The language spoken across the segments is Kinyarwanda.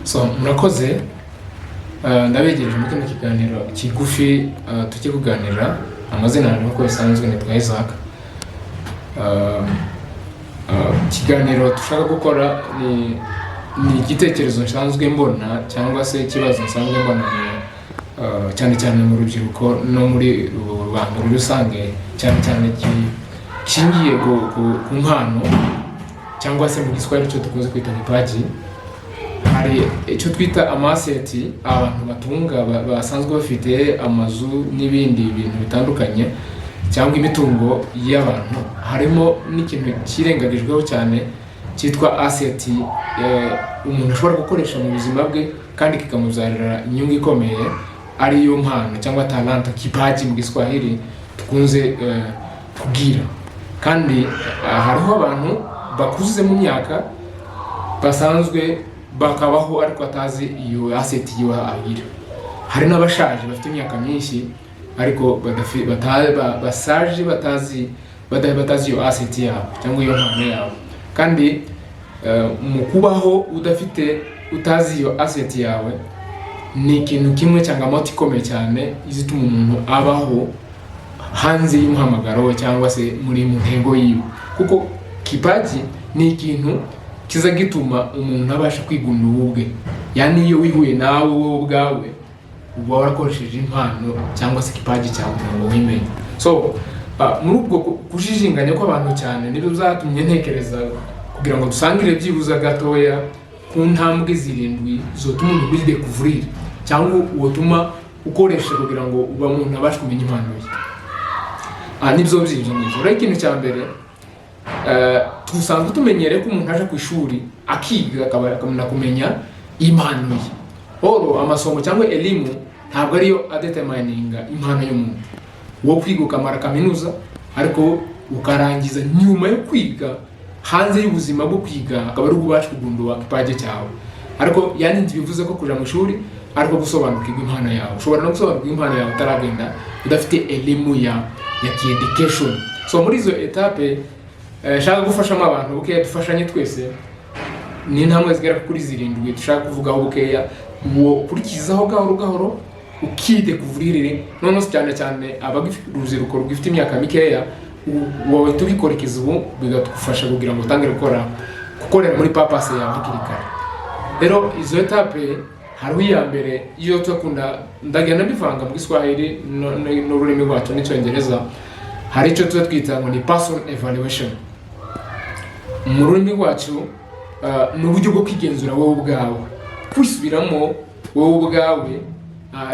So murakoze. Ndabegereje muri kino kiganiro kigufi tujye kuganira. Amazina yanjye nk'uko bisanzwe nitwa Isaac. Ikiganiro dushaka gukora ni igitekerezo nsanzwe mbona cyangwa se ikibazo nsanzwe mbona cyane cyane mu rubyiruko no muri rubanda muri rusange, cyane cyane gishingiye ku mpano cyangwa se mu Giswahili icyo dukunze kwita kipaji. Hari icyo twita ama assets abantu batunga, basanzwe bafite amazu n'ibindi bintu bitandukanye cyangwa imitungo y'abantu. Harimo n'ikintu kirengagijweho cyane cyitwa asset umuntu ashobora gukoresha mu buzima bwe kandi kikamubyarira inyungu ikomeye, ariyo mpano cyangwa talanta, kipaji mu Giswahili dukunze kubwira. Kandi hariho abantu bakuze mu myaka basanzwe bakabaho ariko atazi iyo asset yiwe agira. Hari n'abashaje bafite imyaka myinshi ariko basaje batazi iyo asset yabo cyangwa iyo mpano yabo. Kandi mu kubaho udafite, utazi iyo asset yawe, ni ikintu kimwe cyangwa ikomeye cyane izituma umuntu abaho hanze y'umuhamagaro we cyangwa se mu ntego yiwe, kuko kipaji ni ikintu kiza gituma umuntu abasha kwigunda ubwe. Yani iyo wihuye nawe wowe ubwawe, uba warakoresheje impano cyangwa se kipaji cyawe kugira ngo wimenye. So muri ubwo kujijinganya kw'abantu cyane nibyo byatumye ntekereza kugira ngo dusangire byibuze gatoya ku ntambwe zirindwi zotuma umuntu widécouvrir cyangwa wotuma ukoresha kugira ngo uba umuntu abashe kumenya impano ye. Nibyo by'ibyo ngibyo rero. Ikintu cya mbere, dusanzwe tumenyereye ko umuntu aje ku ishuri akiga, akabona kumenya impano ye. Or amasomo cyangwa elimu ntabwo ariyo adetermininga impano y'umuntu. Wo kwiga ukamara kaminuza, ariko ukarangiza nyuma yo kwiga, hanze y'ubuzima bwo kwiga, akaba ari ubasha kugundura kipaji cyawe. Ariko yani ntibivuze ko kuja mu ishuri ariko gusobanukirwa impano yawe. Ushobora no gusobanukirwa impano yawe utaragenda, udafite elimu ya education. So muri izo étapes shaka gufashamo abantu bukeya, dufashanye twese, ni intambwe zigera kuri zirindwi dushaka kuvugaho bukeya, uwo ukurikizaho gahoro gahoro ukidécouvrir. Noneho cyane cyane urubyiruko rugifite imyaka mikeya, wowe tubikurikiza ubu bigagufasha kugira ngo utangire gukorera muri purpose yawe hakiri kare. Rero izo étapes, hariho iya mbere iyo tukunda, ndagenda mbivanga mu Giswahili n'ururimi rwacu n'Icyongereza. Hari icyo tuba twita ngo ni person evaluation mu rurimi rwacu. Ni uburyo bwo kwigenzura wowe ubwawe, kwisubiramo wowe ubwawe,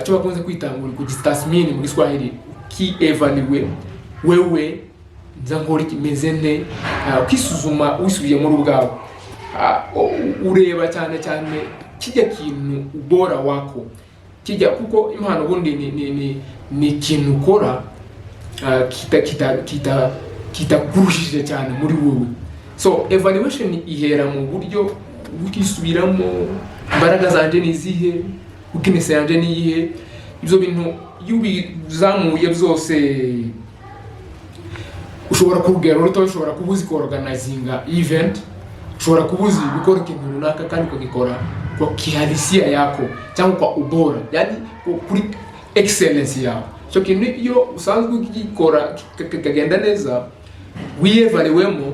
icyo bakunze kwita ngo uri kujitathmini mu Giswahili, ukiévaluer wewe: nza nkora iki? Meze nte? Ukisuzuma wisubiye muri ubwawe. Ureba cyane cyane kijya kintu ubora wako kijya, kuko impano ubundi ni ikintu ukora kitakurushije cyane muri wowe. So evaluation ihera mu buryo bw'isubiramo: imbaraga zanje ni izihe? Weakness yanje ni iyihe? Ibyo bintu iyo ubizamuye byose, ushobora ku rugero ruto ushobora kuba uzi kuorganizinga event, ushobora kuba uzi gukora ikintu runaka kandi ukagikora kwa kihalisia yako cyangwa kwa ubora, yani kuri excellence yawe. Icyo kintu iyo usanzwe ugikora kikagenda neza, wiyévaluwemo,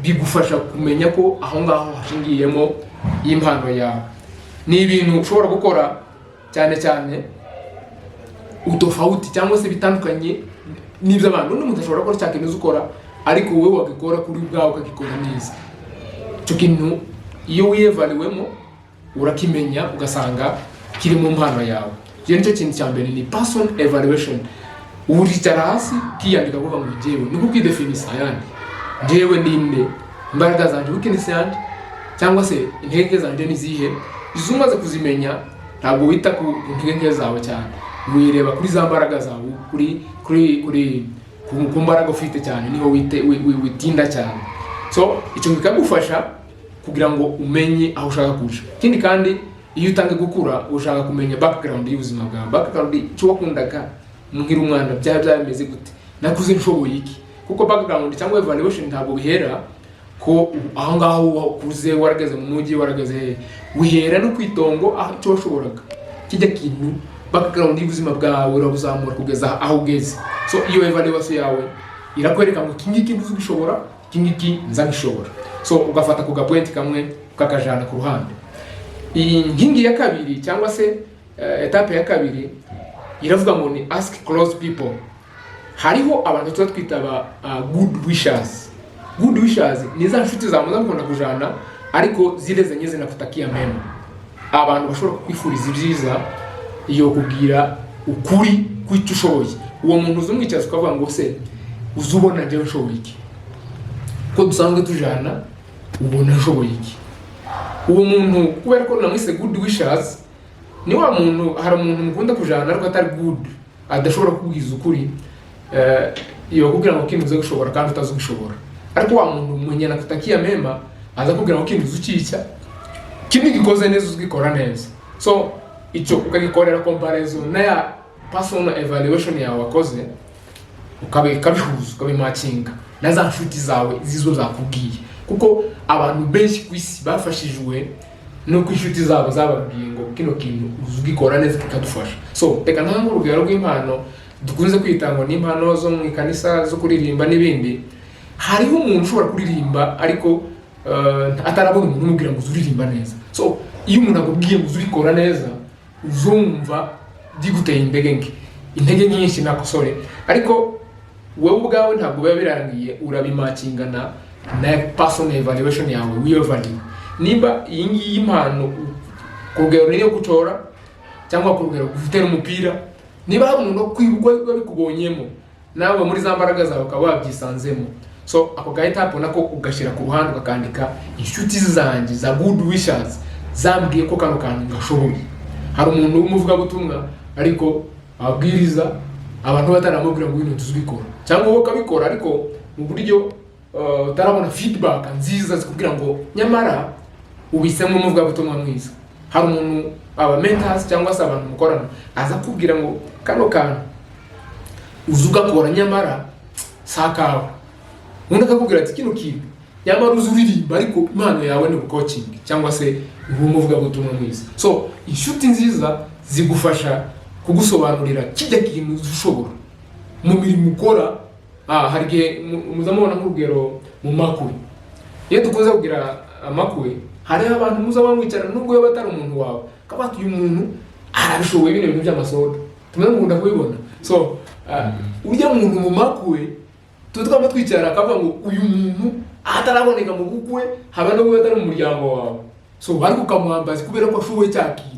bigufasha kumenya ko aho ngaho hashingiyemo impano yawe. Ni ibintu ushobora gukora cyane cyane utofauti cyangwa se bitandukanye n'iby'abantu. Undi muntu ashobora gukora cya kintu uzi ukora, ariko wowe wagikora kuri ubwawe ukagikora neza. Icyo kintu iyo wiyévaluwemo urakimenya, ugasanga kiri mu mpano yawe. Icyo nicyo kintu cya mbere, ni person evaluation. Uricara hasi ukiyandika, kuvuga ngo njyewe niko ukidéfinissa, yani njyewe ninde? Imbaraga zanjye, weakness yanjye cyangwa se intege zanjye ni izihe? Izo umaze kuzimenya, ntabwo wita ku ntege nke zawe cyane, wireba kuri za mbaraga zawe, kuri kuri kuri ku, ku mbaraga ufite cyane niho witinda cyane. So icyo bikagufasha kugira ngo umenye aho ushaka kuja. Ikindi kandi, iyo utangiye gukura ushaka kumenya background y'ubuzima bwawe, background, icyo wakundaga nkiri umwana, byaba byameze gute, nakuze nshoboye iki? Kuko background cyangwa evaluation ntabwo bihera Ko aho ngaho wakuze, warageze mu mujyi, warageze hehe, wihera no ku itongo aho icyo washoboraga kijya kintu, background y'ubuzima bwawe urabuzamura kugeza aho ugeze. So iyo evaluation yawe irakwereka ngo iki ngiki ntuzugishobora, iki ngiki nzagishobora. So ugafata ku gapoint kamwe ukakajana ku ruhande. Iyi nkingi ya kabiri cyangwa se étape ya kabiri iravuga ngo ni ask close people. Hariho abantu tuba twita aba good wishers. Good wishers ni za nshuti zawe muza mukunda kujana, ariko zile zenye zinakutakia mema, abantu bashobora kukwifuriza ibyiza, iyo kubwira ukuri kw'icyo ushoboye. Uwo muntu uza umwicaza ukavuga ngo: "Se uza ubona njyewe nshoboye iki? Ko dusanzwe tujana, ubona nshoboye iki?" Uwo muntu, kubera ko namwise good wishers, ni wa muntu. Hari umuntu mukunda kujana ariko atari good, adashobora kukubwiza ukuri, iyo kubwira ngo kintu uze gushobora kandi utazi gushobora. Ariko wa muntu mwenye anakutakia mema aza kubwira ngo kintu uzi ukica, kindi gikoze neza, uzigikora neza. So icyo ukagikorera comparison na ya personal evaluation yawe wakoze, ukabihuza, ukabimatchinga na za nshuti zawe zizo zakubwiye, kuko abantu benshi ku isi bafashijwe nuko inshuti zabo zababwiye ngo kino kintu uzi ugikora neza, kikadufasha. So reka ntange urugero rw'impano dukunze kwita ngo ni impano zo mu ikanisa, zo kuririmba n'ibindi. Hariho umuntu ushobora kuririmba ariko atarabona umuntu umubwira ngo uzi uririmba neza. So iyo umuntu akubwiye ngo uzi ubikora neza, uzumva byiguteye intege nke, intege nyinshi nakosore. Ariko wowe ubwawe ntabwo biba birangiye, urabimatchinga na personal evaluation yawe, wiyevaluate nimba iyi ngiyi impano ku rugero niyo gucora cyangwa ku rugero gutera umupira, niba hari umuntu wo wabikubonyemo, nawe muri za mbaraga zawe ukaba wabyisanzemo. So ako ga étape nako ugashyira ku ruhande, ukakandika: inshuti zanjye za good wishers zambwiye ko kano kantu gashoboye. Hari umuntu w'umuvugabutumwa ariko abwiriza abantu bataramubwira ngo ibintu tuzibikora, cyangwa wowe ukabikora ariko mu buryo utarabona feedback nziza zikubwira ngo nyamara ubisemo umuvugabutumwa mwiza. Hari umuntu, aba mentors cyangwa se abantu mukorana, aza kubwira ngo kano kantu uzi ugakora nyamara si akawe. Undi akakubwira ati kino kintu nyamara uzi uririmba, ariko impano yawe ni coaching cyangwa se uri umuvugabutumwa mwiza. So inshuti nziza zigufasha kugusobanurira kijya kintu uzi ushobora mu mirimo ukora. Hari igihe muza mubona nk'urugero mu makwe, iyo dukunze kugira amakwe, hariho abantu muza bamwicara, nubwo yaba atari umuntu wawe, akaba ati uyu muntu arabishoboye, bino bintu by'amasoda tumwe mukunda kubibona. So urya muntu mu makwe tuba twaba twicara, akavuga ngo uyu muntu ataraboneka mu bukwe, haba n'ubwo atari mu muryango wawe. So ariko ukamwambaza kubera ko ashoboye cya kintu.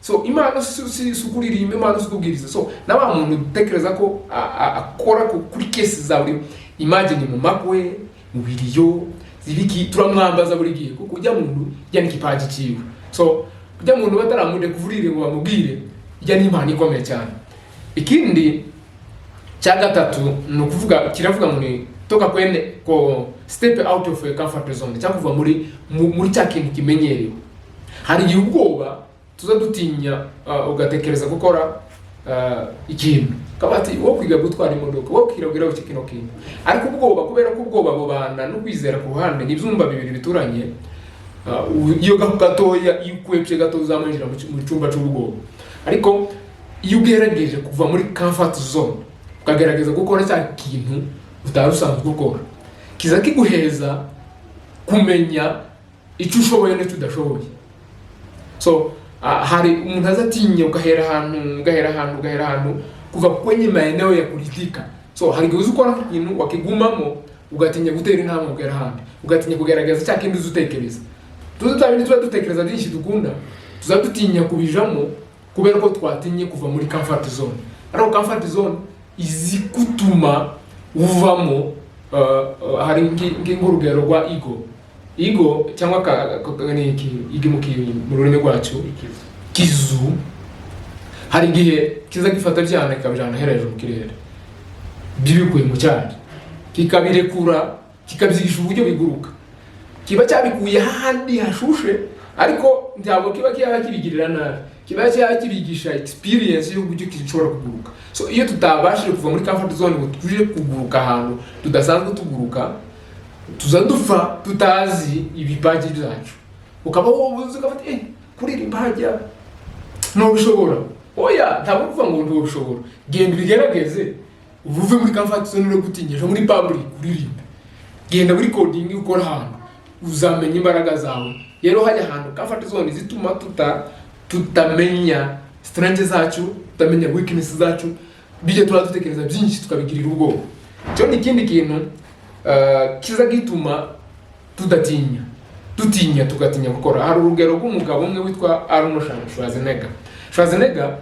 So impano si ukuririmba, impano si ukubwiriza. So na wa muntu utekereza ko akora kuri case za buri, imagine mu makwe, mu biriyo zibiki, turamwambaza buri gihe kuko ujya muntu ujya n'ikipaji ciwe. So ujya muntu bataramude kuvurire ngo bamubwire, ijya n'impano ikomeye cyane. Ikindi cya gatatu ni ukuvuga, kiravuga ngo ni toka kwene ko step out of your comfort zone, cyangwa kuva muri cya kintu kimenyerewe. Hari igihe ubwoba tuza dutinya, ugatekereza gukora ikintu, ukaba ati wowe kwiga gutwara imodoka, wowe kwiga iki kino kintu, ariko ubwoba, kubera ko ubwoba bubana no kwizera ku ruhande, ni ibyumba bibiri bituranye. Iyo gatoya, iyo ukwepye gato, uzamwinjira mu cyumba cy'ubwoba. Ariko iyo ugerageje kuva muri comfort zone, ukagerageza gukora cya kintu utari usanzwe ukora, kiza kiguheza kumenya icyo ushoboye n'icyo udashoboye. So hari umuntu aza atinya, ugahera ahantu, ugahera ahantu, ugahera ahantu, kuva kwenye maeneo ya kuridhika. So hari igihe uzi ukora ikintu wakigumamo, ugatinya gutera intambwe ugera ahandi, ugatinya kugaragaza cya kindi uzi utekereza. Tuzi twa bindi tuba dutekereza byinshi dukunda, tuza dutinya kubijamo kubera ko twatinye kuva muri comfort zone. Ariko comfort zone izi gutuma uvamo. Hari nk'urugero rwa ego, ego cyangwa ni iki igi mu rurimi rwacu? Kizu. Hari igihe kiza gifata byana kikabijana hejuru mu kirere, bibikuye mu cyari, kikabirekura, kikabyigisha uburyo biguruka. Kiba cyabikuye hahandi hashushe, ariko ntabwo kiba cyaba kibigirira nabi, kiba cyaba kibigisha experience y'uburyo gishobora kuguruka. So iyo tutabashije kuva muri comfort zone ngo tuje kuguruka ahantu tudasanzwe tuguruka. Tuza dupfa tutazi ibipaji byacu. Ukaba wowe uzi, ugafata kuririmba hajya ntubishobora. Oya, ntabwo kuvuga ngo ntubishobora. Genda ubigerageze, uve muri comfort zone no gutinyisha muri public uririmbe. Genda muri coding, ukora ahantu, uzamenya imbaraga zawe. Rero hajya ahantu comfort zone zituma tutamenya strength zacu, tutamenya weakness zacu, bijya tuba dutekereza byinshi tukabigirira ubwoba. Cyo ni ikindi kintu kiza gituma tudatinya, dutinya, tugatinya gukora. Hari urugero rw'umugabo umwe witwa Arnold Schwarzenegger. Schwarzenegger,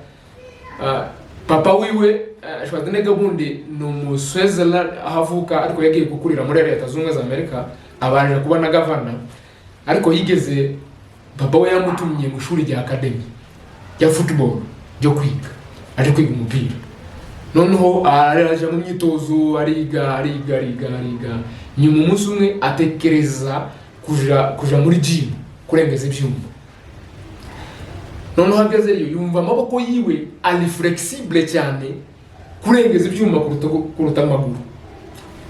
papa wiwe, Schwarzenegger bundi ni umuswezerland aho avuka, ariko yagiye gukurira muri Leta Zunze Ubumwe za Amerika, abanje kuba na gavana. Ariko yigeze, papa we yamutumye mu ishuri rya academy rya football ryo kwiga, aje kwiga umupira. Noneho araja mu myitozo, ariga, ariga, ariga, ariga. Nyuma umunsi umwe atekereza kuja muri gym kurengeza ibyuma. Noneho agezeyo yumva amaboko yiwe ari flexible cyane kurengeza ibyuma kuruta amaguru.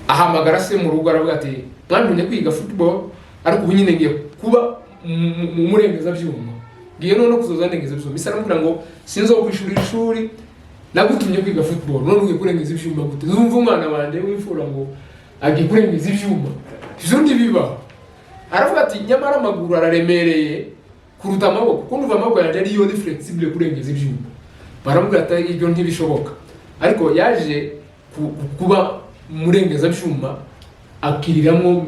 Ahamagara se mu rugo, aravuga ati: "Mwantumye kwiga football, ariko ubu nyine ngiye kuba mu murengeza byuma, ngiye noneho kuzoza ndengeza ibyuma." Ise aramubwira ngo: "Sinzo kwishurira ishuri, nagutumye kwiga football, none ugiye kurengeza ibyuma gute? Nzumva umwana wanjye w'imfura ngo agiye kurengeza ibyuma, ivyo ntibibaho." Aravuga ati: "Nyamara amaguru araremereye kuruta amaboko, kuko ndumva amaboko yanjye ariyo ni flexible kurengeza ibyuma." Baramubwira ati: "Ibyo ntibishoboka." Ariko yaje kuba murengezabyuma, akiriramo,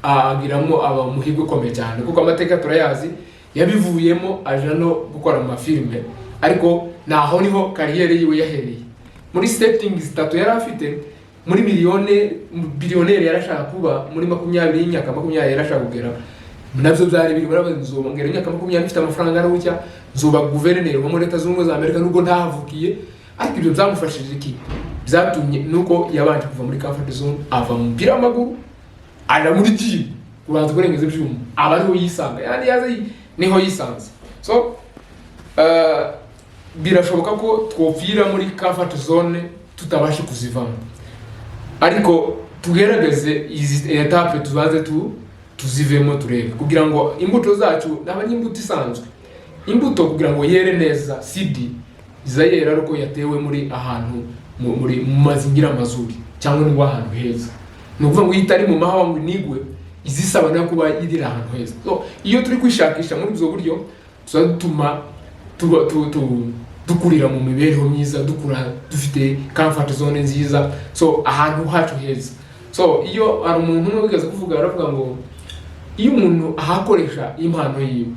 agiramo aba umuhirwe ukomeye cyane, kuko amateka turayazi, yabivuyemo aja no gukora mu mafilime. Ariko naho niho carrière yiwe yahereye, muri settings zitatu yari afite, muri miliyone biliyoneri yarashaka kuba muri 20, y'imyaka 20 yarashaka kugera nabyo byari biri muri nzoba ngera imyaka 20 mfite amafaranga angana gutya, nzoba guverineri wo muri Leta Zunze Ubumwe za Amerika nubwo ntahavukiye. Ariko ibyo byamufashije iki? Byatumye nuko yabanje kuva muri comfort zone, ava mu mupira w'amaguru, aja muri gym kubanza kurengeza ibyuma, aba ariho yisanga, yani yaza niho yisanze. So birashoboka ko twopfira muri comfort zone tutabasha kuzivamo, ariko tugerageze izi étape, tubanze tuzivemo, turebe, kugira ngo imbuto zacu naba ari imbuto isanzwe. Imbuto kugira ngo yere neza, seed iza yera ariko yatewe muri ahantu muri mu mazingira mazuri cyangwa ni ahantu heza. Ni ukuvuga ngo iyo itari mu mahwa ngo inigwe, izisaba nayo kuba iri ahantu heza. So iyo turi kwishakisha muri ubwo buryo, tuza dutuma tuba dukurira mu mibereho myiza, dukura dufite comfort zone nziza, so ahantu hacu heza. So iyo hari umuntu umwe wigeze kuvuga, aravuga ngo iyo umuntu ahakoresha impano yiwe,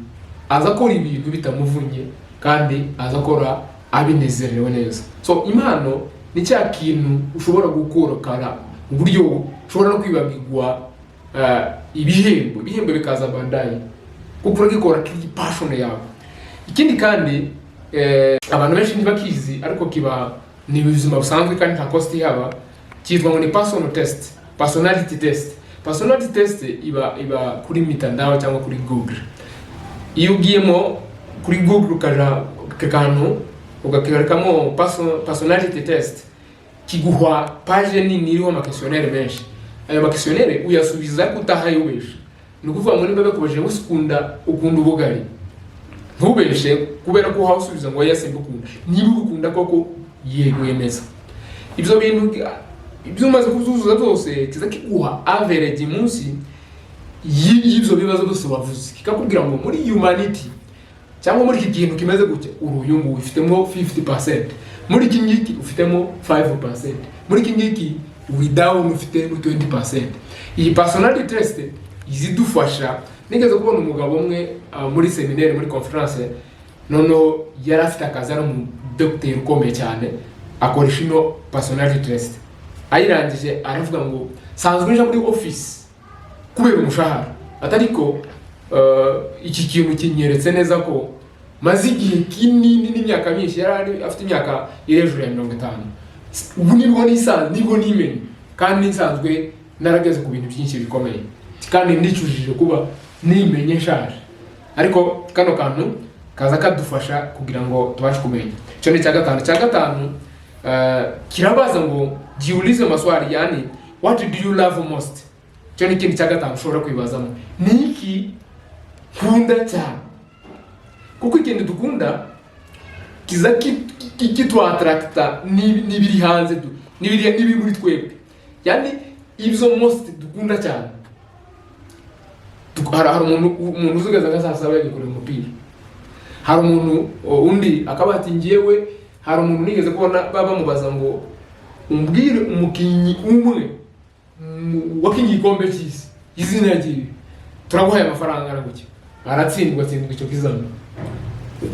aza akora ibintu bitamuvunye kandi aza akora abinezerewe neza. So impano ni cya kintu ushobora gukora mu buryo ushobora no kwibagirwa ibihembo, ibihembo bikaza baadaye, kuko uragikora kiri passion yawe. Ikindi kandi, abantu benshi ntibakizi, ariko kiba ni ubuzima busanzwe kandi nta cost ihaba, cyitwa ngo ni personal test, personality test. Personality test iba kuri mitandao cyangwa kuri Google. Iyo ugiyemo kuri Google, ukaja kantu ugakerekamo personality test, kiguha page nini iriho amaquestionnaire menshi. Ayo maquestionnaire uyasubiza ariko utahayubesha. Ni ukuvuga ngo niba bakubajije ngo ukunda ubugari, ntubeshe kubera ko usubiza ngo yes, mbukunda. Niba ubukunda koko, yego, yemeza. Ibyo bintu ibyo umaze kuzuzuza byose, kiza kiguha average munsi y'ibyo bibazo byose wavuze, kikakubwira ngo muri humanity cyangwa muri iki kintu kimeze gutya uri uyu nguyu, ufitemo 50%, muri iki ngiki ufitemo 5%, muri iki ngiki uri down, ufitemo 20%. Iyi personality test izidufasha. Nigeze kubona umugabo umwe muri seminaire, muri conference. Noneho yari afite akazi, ari umudogiteri ukomeye cyane, akoresha ino personality test. Ayirangije aravuga ngo: "Sanzwe nja muri office kubera umushahara, atariko iki kintu kinyeretse neza ko maze igihe kinini n'imyaka myinshi." Yari afite imyaka iri hejuru ya 50. "Ubu nibwo nisanzwe, nibwo nimenye, kandi nsanzwe narageze ku bintu byinshi bikomeye, kandi ndicujije kuba nimenye nshaje." Ariko kano kantu kaza kadufasha kugira ngo tubashe kumenya. Icyo ni icya gatanu. Icya gatanu kirabaza ngo: "Jiulize maswali, yani what do you love most?" Icyo ni ikindi cya gatanu ushobora kwibazamo: ni iki nkunda cyane? Kuko ikintu dukunda kiza kitwattracta n'ibiri hanze, n'ibiri muri twebwe. Yani ibyo most dukunda cyane, hari umuntu uzugeza nka saa 7 yagiye kureba umupira. Hari umuntu undi akaba ati ngewe, hari umuntu nigeze kubona baba bamubaza ngo: "Umbwire umukinnyi umwe wakinnye igikombe cy'isi, izina ryiwe, turaguhaye amafaranga angana gutya." Aratsindwa, atsindwa icyo kizami.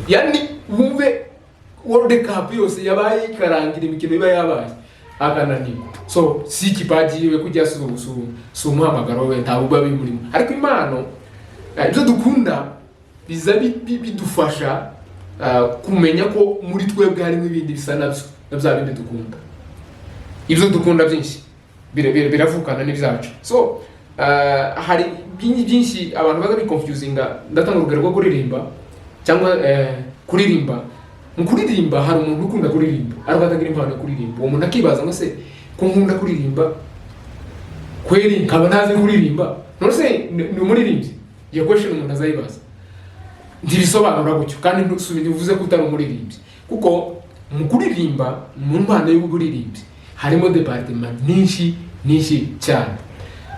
Yani wumve, World Cup yose yabaye ikarangira, imikino iba yabaye, akananirwa. So si ikipaji yiwe kujya, si umuhamagaro we, ntabwo uba bimurimo. Ariko impano, ibyo dukunda biza bidufasha kumenya ko muri twebwe harimo ibindi bisa nabyo na bya bindi dukunda. Ibyo dukunda byinshi biravukana n'ibyacu. So hari byinshi abantu baza biconfusinga. Ndatanga urugero rwo kuririmba cyangwa kuririmba. Mu kuririmba, hari umuntu ukunda kuririmba ariko atagira impano yo kuririmba. Uwo muntu akibaza ngo: "Se ko nkunda kuririmba kweri nkaba ntazi kuririmba, none se ni umuririmbyi?" Iyo question umuntu azayibaza, ntibisobanura gutyo kandi ntibivuze ko utari umuririmbyi, kuko mu kuririmba, mu mpano y'uburirimbyi, harimo département nyinshi nyinshi cyane.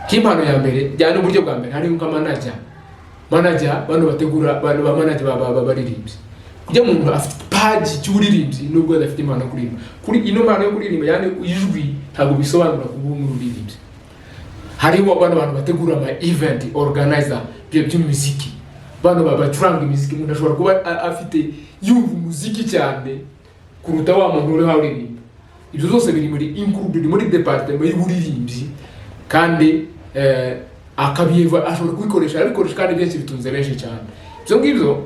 Nk'impano ya mbere jyana uburyo bwa mbere, harimo nka manager, bano bategura, bano ba manager ba baririmbyi. Kujya umuntu afite ikipaji cy'uburirimbyi nubwo adafite impano yo kuririmba. Kuri ino mpano yo kuririmba, yani ijwi, ntabwo bisobanura kuba umuririmbyi. Hariho bano bantu bategura ama event organizer by'umuziki, bano bacuranga imiziki. Umuntu ashobora kuba afite, yumva umuziki cyane kuruta wa muntu uriho aririmba. Ibyo zose biri muri included muri département y'uburirimbyi, kandi akabiva ashobora kubikoresha, arabikoresha, kandi byinshi bitunze benshi cyane. Ibyo ngibyo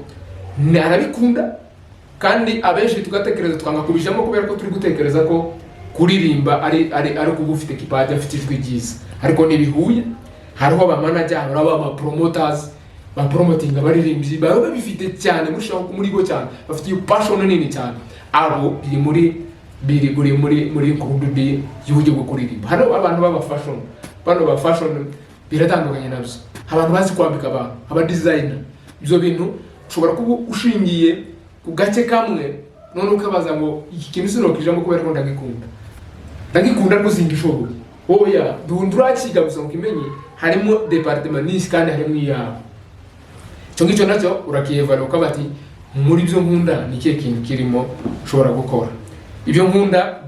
arabikunda, kandi abenshi tugatekereza twanga kubijamo kubera ko turi gutekereza ko kuririmba ari kuba ufite kipaji, afite ijwi ryiza, ariko ntibihuye. Hariho aba manager, hariho aba promoters ba promoting abaririmbyi, baba babifite cyane murushaho muri bo cyane, bafite iyo passion nini cyane. Abo biri muri included y'uburyo bwo kuririmba. Hano abantu baba fashion, bano ba fashion biratandukanye nabyo. Abantu bazi kwambika abantu, aba designer. Ibyo bintu ushobora kuba ushingiye ku gace kamwe, none ukabaza ngo: "Iki kintu sinokijamo kubera ko ndagikunda ariko singishoboye." Oya, ndurakiga gusa ngo ukimenye. Harimo département nyinshi kandi harimo iyawe. Icyo ngicyo nacyo urakiyevara, ukaba ati: "Muri byo nkunda ni ikihe kintu kirimo ushobora gukora? Ibyo nkunda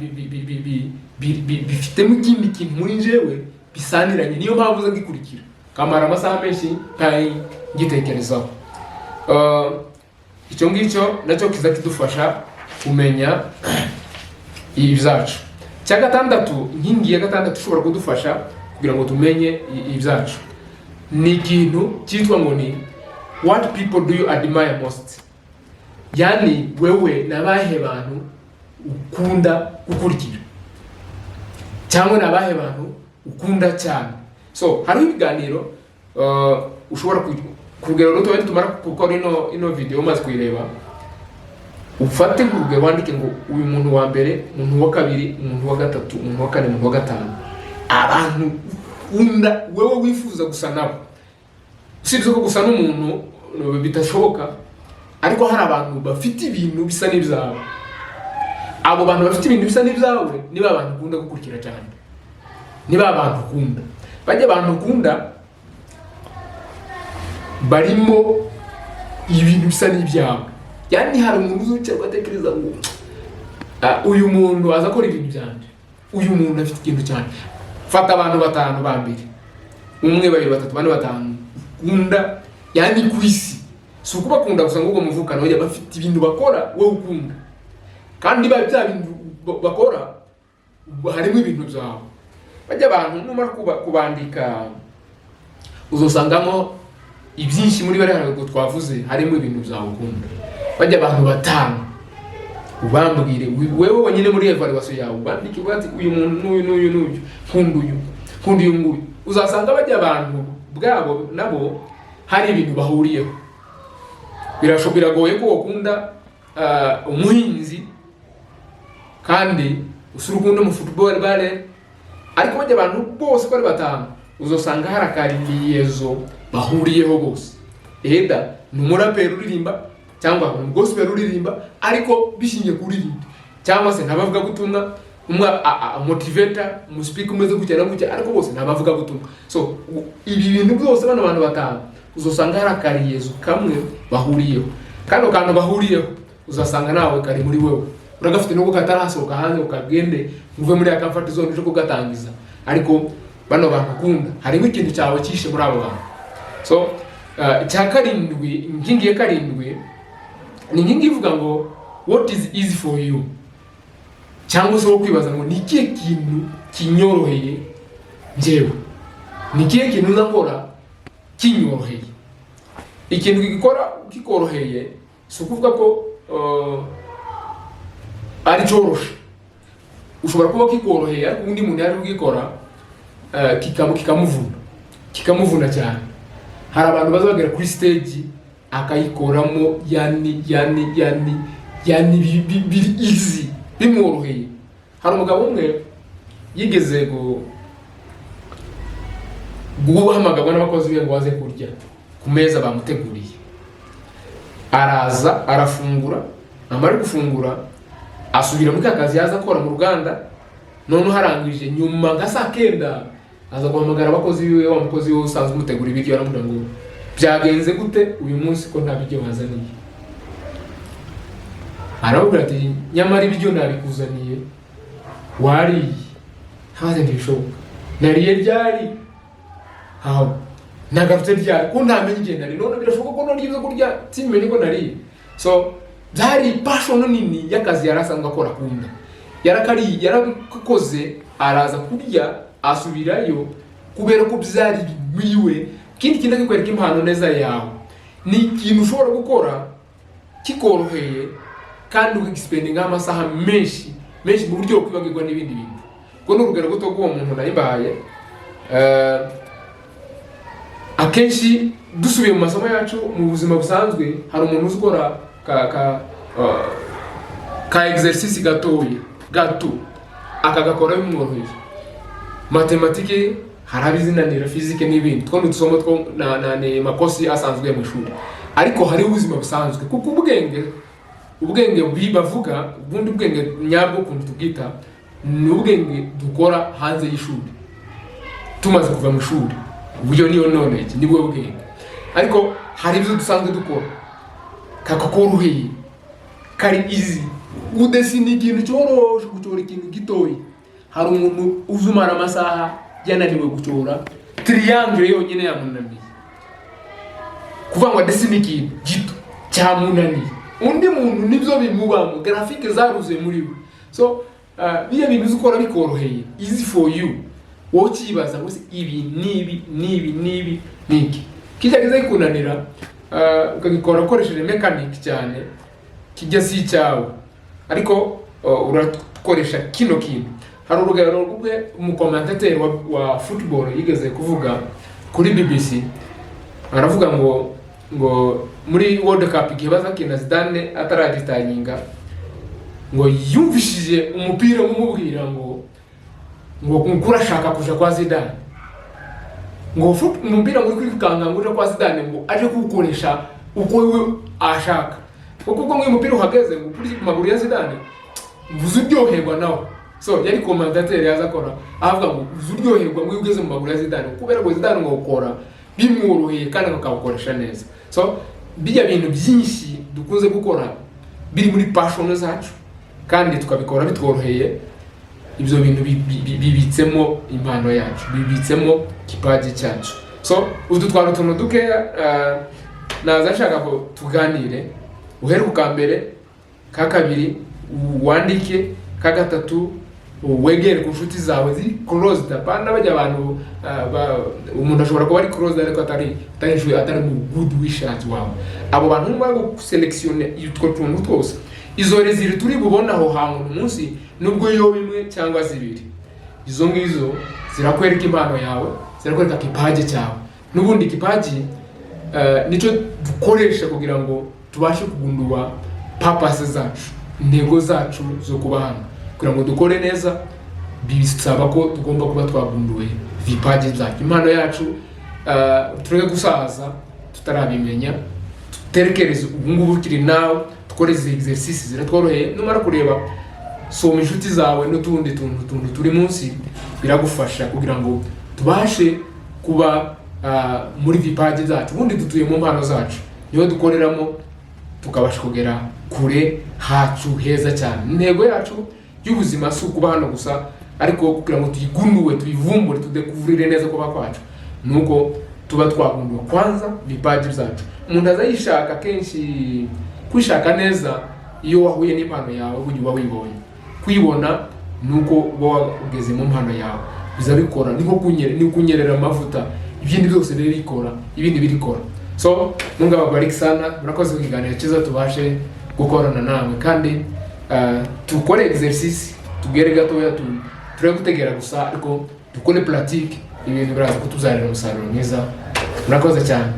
bifitemo ikindi kintu muri njyewe bisaniranye, niyo mpamvu uza ngikurikira kamara amasaha menshi ntayi ngitekerezaho." Icyo ngicyo nacyo kiza kidufasha kumenya ibyacu. Cya gatandatu, inkingi ya gatandatu ishobora kudufasha kugira ngo tumenye ibyacu, ni ikintu cyitwa ngo ni "What people do you admire most?" Yani wewe ni abahe bantu ukunda gukurikira, cyangwa ni abahe bantu ukunda cyane? So hariho ibiganiro ushobora ku rugero ruto, wenda tumara gukora ino video, umaze kuyireba, ufate nk'urugero wandike ngo uyu muntu wa mbere, umuntu wa kabiri, umuntu wa gatatu, umuntu wa kane, umuntu wa gatanu, abantu ukunda wewe wifuza gusa nabo. Usibye ko gusa n'umuntu bidashoboka, ariko hari abantu bafite ibintu bisa n'ibyawe. Abo bantu bafite ibintu bisa n'ibyawe niba abantu ukunda gukurikira cyane, niba abantu ukunda, bajya abantu ukunda barimo ibintu bisa n'ibyawe. Yani hari umuntu uzicara ugatekereza ngo: "Ah, uyu muntu aza akora ibintu byanjye, uyu muntu afite ikintu cyane." Fata abantu batanu ba mbere, umwe, babiri, batatu, bane, batanu ukunda, yani ku isi. Si ukubakunda gusa ngo ubwo muvukana, oya, bafite ibintu bakora wowe ukunda, kandi bya bintu bakora harimo ibintu byawe. Bajya abantu numara kubandika, uzosangamo ibyinshi muri bariya ntabwo twavuze, harimo ibintu byawe ukunda. Bajya abantu batanu ubambwire wewe wenyine muri evaluation yawe, ubandike uvuge ati: "Uyu muntu n'uyu n'uyu n'uyu, nkunda uyu, nkunda uyu nguyu." Uzasanga bajya abantu bwabo nabo hari ibintu bahuriyeho. Biragoye ko wakunda umuhinzi kandi usura ukunda mu football bare, ariko bajya abantu bose uko ari batanu uzosanga harimo ibintu bahuriyeho. Uzasanga hari akariyezo bahuriyeho bose, either ni umuraperi uririmba cyangwa ni umugospel uririmba, ariko bishingiye kuririmba, cyangwa se n'abavugabutumwa, umwe motivator, umuspeaker umeze gutya na gutya, ariko bose ni abavugabutumwa. So ibi bintu byose, bano bantu batanu uzasanga hari akariyezo kamwe bahuriyeho. Kano kantu bahuriyeho uzasanga nawe kari muri wewe, uragafite, nubwo katarasohoka hanze ngo kagende uve muri ya comfort zone uje kugatangiza. Ariko bano bantu ukunda, harimo ikintu cyawe cyishe muri abo bantu. So icya karindwi, inkingi ya karindwi ni inkingi ivuga ngo "What is easy for you?", cyangwa se wo kwibaza ngo ni ikihe kintu kinyoroheye njyewe, ni ikihe kintu nza nkora kinyoroheye. Ikintu gikora kikoroheye si ukuvuga ko ari cyoroshe. Ushobora kuba kikoroheye, ariko undi muntu yari kugikora kikamuvuna cyane. Hari abantu baza bagera kuri stage akayikoramo yani biri easy, bimworoheye. Hari umugabo umwe yigeze guhamagarwa n'abakozi be ngo baze kurya ku meza bamuteguriye. Araza arafungura, amara gufungura asubira muri ka kazi yaza akora mu ruganda. Noneho arangije, nyuma nka saa 9 aza guhamagara abakozi biwe, wa mukozi we usanzwe umutegura ibiryo, aramubwira ngo byagenze gute uyu munsi ko nta biryo bazaniye? Aramubwira ati nyamara ibiryo nabikuzaniye, wariye. Ntaze, ntibishoboka, nariye ryari? Aho nagarutse ryari ko ntamenye igihe nari? None birashoboka ko nariye ibyo kurya simenye ko nariye? So byari passion nini y'akazi yari asanzwe akora akunda, yarakariye, yarabikoze, araza kurya asubirayo kubera ko byari bimiwe. Ikindi kintu kikwereka impano neza yawe ni ikintu ushobora gukora kikoroheye kandi ukagispendingaho amasaha menshi menshi mu buryo kwibagirwa n'ibindi bintu. Ubwo ni urugero ruto rw'uwo muntu nari mbahaye. Akenshi dusubiye mu masomo yacu mu buzima busanzwe, hari umuntu uzi ukora ka exercice gatoya gato, akagakora bimworoheye. Matematike hari abizinanira, fizike n'ibindi, two ni udusomo two na ni makosi asanzwe mu ishuri. Ariko hariho ubuzima busanzwe, kuko ubwenge bavuga, ubundi ubwenge nyabwo ukuntu tubwita ni ubwenge dukora hanze y'ishuri, tumaze kuva mu ishuri. Uburyo niyo knowledge, nibwo bwenge. Ariko hari ibyo dusanzwe dukora kakakoroheye, kari easy. Kudesina ikintu cyoroshe, gucora ikintu gitoya, hari umuntu uzumara amasaha yananiwe gucora triangle yonyine, yamunaniye. Kuvuga ngo adesine ikintu gito cyamunaniye. Undi muntu nibyo bimubamo, graphique zaruzuye muri we. So biriya bintu uzi ukora bikoroheye, easy for you, wowe ukibaza ngo se ibi n'ibi n'ibi n'ibi niki kijya kiza kikunanira, ukagikora ukoresheje mechanic cyane, kijya si icyawe, ariko urakoresha kino kintu. Hari urugero rw'umwe umucommentateur wa football yigeze kuvuga kuri BBC, aravuga ngo muri World Cup igihe bazakina, Zidane ataragitanginga, ngo yumvishije umupira umubwira ngo urashaka kuja kwa Zidane, ngo umupira ngo uri kwikanga ngo uje kwa Zidane, ngo aje kuwukoresha uko we ashaka, kuko ubwo ngo uyu mupira uhageze ngo kuri maguru ya Zidane uzi uryoherwa nawe. So yari commentateur yaza akora avuga ngo uzi uryoherwa ngo iyo ugeze mu maguru ya Zidane, kubera ngo Zidane ngo ukora bimworoheye kandi akawukoresha neza. So bijya bintu byinshi dukunze gukora biri muri passion zacu kandi tukabikora bitworoheye, ibyo bintu bibitsemo impano yacu, bibitsemo kipaji cyacu. So utu twari utuntu dukeya naza nshaka ko tuganire. Uhere ku ka mbere, ka kabiri wandike, ka gatatu wegere ku nshuti zawe ziri closed, apana bajya abantu umuntu ashobora kuba ari closed ariko atari inshuti, atari mu good wishers wawe. Abo bantu numara gusélectionne utwo tuntu twose, izo résultats turi bubone aho hantu umunsi, nubwo yoba imwe cyangwa zibiri, izo ngizo zirakwereka impano yawe, zirakwereka kipaji cyawe. N'ubundi kipaji nicyo dukoresha kugira ngo tubashe kugundura purpose zacu, intego zacu zo kuba hano. Kugira ngo dukore neza bisaba ko tugomba kuba twagunduwe Vipaji zacu, impano yacu, tureke gusaza tutarabimenya. Dutekereze ubu ngubu ukiri nawe, dukore izi exercice ziratworoheye. Numara kureba, soma inshuti zawe n'utundi tuntu turi munsi, biragufasha kugira ngo tubashe kuba muri vipaji zacu. Ubundi dutuye mu mpano zacu, niyo dukoreramo tukabasha kugera kure hacu heza cyane. Intego yacu y'ubuzima si ukuba hano gusa, ariko kugira ngo tuyigunuwe, tuyivumbure, tudekuvurire neza kuba kwacu, nuko tuba twagunduwe kwanza vipaji zacu. Umuntu aza yishaka kenshi, kwishaka neza iyo wahuye n'impano yawe, burya uba wibonye. Kwibona ni uko uba wageze mu mpano yawe, biza bikora, ni nko ni kunyerera amavuta, ibindi byose birikora, ibindi birikora. So Mungu awabariki sana, murakoze ku kiganiro cyiza tubashe gukorana namwe, kandi tukore exercice, tugere gatoya, turebe gutegera gusa, ariko dukore pratique, ibintu biraza kutuzanira umusaruro mwiza. Murakoze cyane.